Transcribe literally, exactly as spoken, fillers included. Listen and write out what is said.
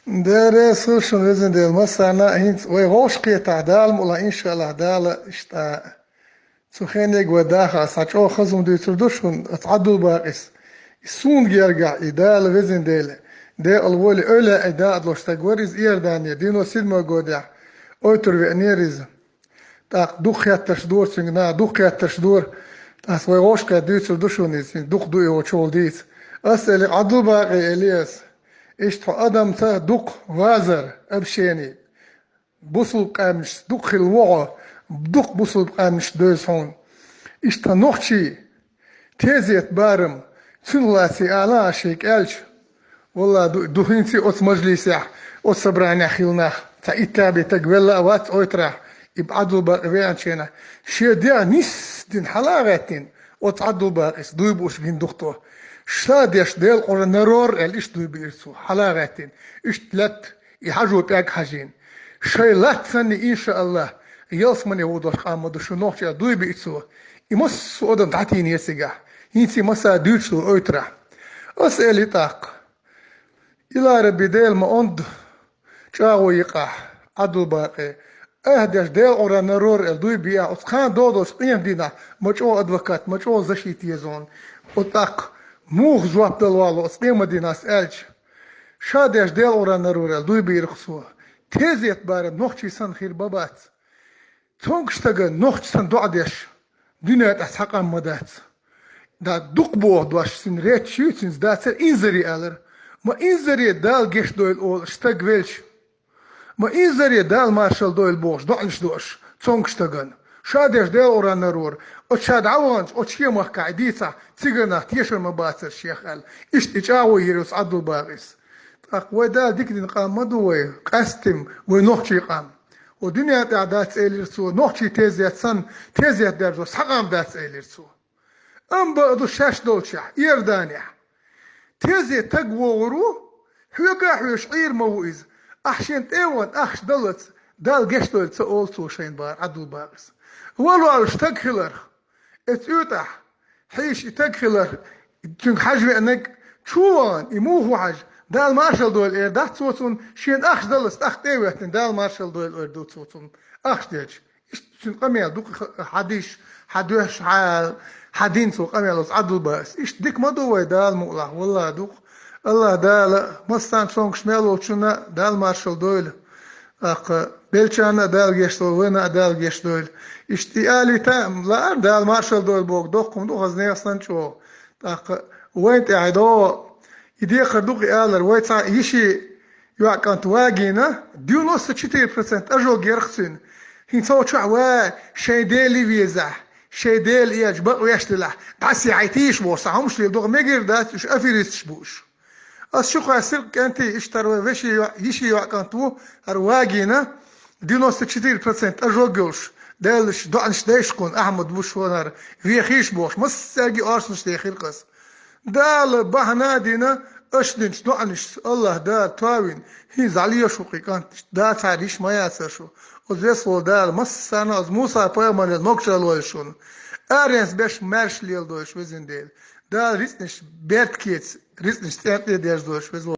Дера, со шун везан Дела, массарна а хӀинца вай гӀовш кхетахь, Дала мукъ лахь, иншааллахь, Дала иштта цу хенега вай даха, аса чӀогӀа хаза хӀума дуьйцур ду шуна, оцу Ӏабдулбакъис. И суна гергахь, и Дала везан Дела, декъала волий, эвлаяъ и дакъа долуш стаг вара иза Иордане, девяносто седьмой годехь ойтур веанера иза. ТӀаккха дукха хеттарш дора цуьнга, наха дукха хеттарш дора. Аса вай гӀовшкхе дуьйцур ду шуна иза, дукха ду и волчул дийца. Ас элира, Ӏабдулбакъи, элира ас, иштта хьо адамца дукха вазар, общение, бусулба къаьмнашца дукха хилла ву хьо, дукха бусулба къаьмнаш девза хьуна. Иштта нохчий тезет барам, цуьнан лаций ала а шайга аьлча, валла, ду, ду хӀинца оцу мажлисехь, оцу собранехь хилла нах, цхьа итт-бӀе стаг велла а вац ойтарахь, и Ӏабдулбакъи веанчу хенахь, шен дегӀ нисдина хьала а гӀаьттина, оцу Ӏабдулбакъис дуй бууш гина дукха тхо. Ша деш Делан Къуръан нарор аьлла, иштта дуй биира цо, хьала а гӀаьттина, иштта лаьтта и хьажо пӀелг хьажийна. Шайн латта санна, иншааллахь, ялсамане вуха долуш къам ма ду шу нохчий, дуй биъ цо. И массо а адам дӀатийна цигахь. ХӀинца и массо а дуьйцуш долу ойтарахь. Ас элира тӀаккха, Илараби, Дела ма онда чӀагӀо йикъахь, Ӏабдулбакъе, ахь деш Делан Къуръан нарор аьлла дуй биъахь, оцу кхана догӀучу къемат дийнахь ма чӀогӀа адвокат, ма чӀогӀа защита еза хьуна. Оцу тӀаккха муха жоп дала валло оцу къемат дийнахь ас аьлча, ша деш Делан Къуръан нарор аьлла дуй биира-кх цо. Тезет барам нохчий санна хир бан бац. Цуьнга стага нохчий санна доӀа деш дуьнен тӀехь цхьа къам ма дац. Да, дукха боху дош цуьнан речча ю, цуьнца дацара инзаре алара. Ма инзаре Дала гечдойла олуш стаг велча, ма инзаре Дала маршалла дойла бохуш доӀанаш до аш цуьнга стагана. Ша деш Делан Къуръан нарор, оцу ша дӀаваханчу, оцу шен махкахь и дийцахь, цигара нах тешар ма бацара шех аьлла. Иштта и чӀагӀо йира оцу Ӏабдулбакъис. ТӀаккха вай Дала дика дина къам ма ду вай, къаьсттина вай нохчий къам. О, дуьнен тӀехь дац элира цо, нохчий тезет санна, тезет даьржо схьа къам дац элира цо. Амма бакъду шаьш долчехь, Иорданехь. Тезет стаг вогӀур ву, хьоьга а хьоьжуш Ӏийр ма ву иза. Ахь шен тӀе а вахана, ахча даллалц, Дала гечдойла ца олу цо шайна, бара Ӏабдулбакъис. Валлахь, стаг хиларх. Эцу уьйтӀахь, хьийша и стаг хиларх, цуьнга хьажа веанарг чу а вахана, и муха ву хьажа, Дала маршалла дойла эр дац цо цунна, шена ахча даллалц тӀаккха тӀе а веттина, Дала маршалла дойла эр ду цо цунна, ахча делча. Иштта цуьнан къамел ду-кх хьан диш, хьан доьш, хьан, хьан дин цо къамел оцу Ӏабдулбакъис. Иштта дика ма ду вай, Дала мукъ лахь, валлахь, ду-кх. АллахӀ Дала массарна цомгуш мел волчунна Дала маршалла дойла. ТӀаккха беллачарна а Дала гечдойла, вайна а Дала гечдойла. Иштта и алийта а лаьара, Дала маршалла дойла бохург доккха хӀума ду, хаза нехан санна чӀогӀа. ТӀаккха вайна тӀехь догӀу, и декхар ду-кх и алар, вай цхьа йиши йоӀ кӀант вагийна, девяносто четыре процент ожог яра-кх цуьнан. ХӀинца цу чохь ва шайн Дела везахь, шайн Дела эцча бакъвеш делахь, дӀасехьайтийша боху, сан хӀумаш лела догӀу мегар дац, уьш аферисташ бу уьш. Ас чу кхоьссира-кх кӀентий, иштта хӀара вай вешин йоӀ, йишин йоӀ кӀант ву, хӀара вагийна, девяносто четыре процент ожог йолуш, Деллаш доӀанаш дайша кхунна, Ахьмад ву шуна хӀара, вехийша бохуш, массаьрга оршанаш дехира-кх ас. Дала бахьана а дина, аша динчу доӀанашца АллахӀ Дала товина, хӀинца дӀалоьшу-кх и кӀант, дацахьара йиш ма яцара шу. Оцу веза волу Дала массарна а оцу Муса-пайхамарел могушалла лойла шуна. Аренца беш маьрша леладойла шу, везан Дела. Дала рицкъанаш беркатца, рицкъанаш цӀенна тӀе дерзадойла шу, веза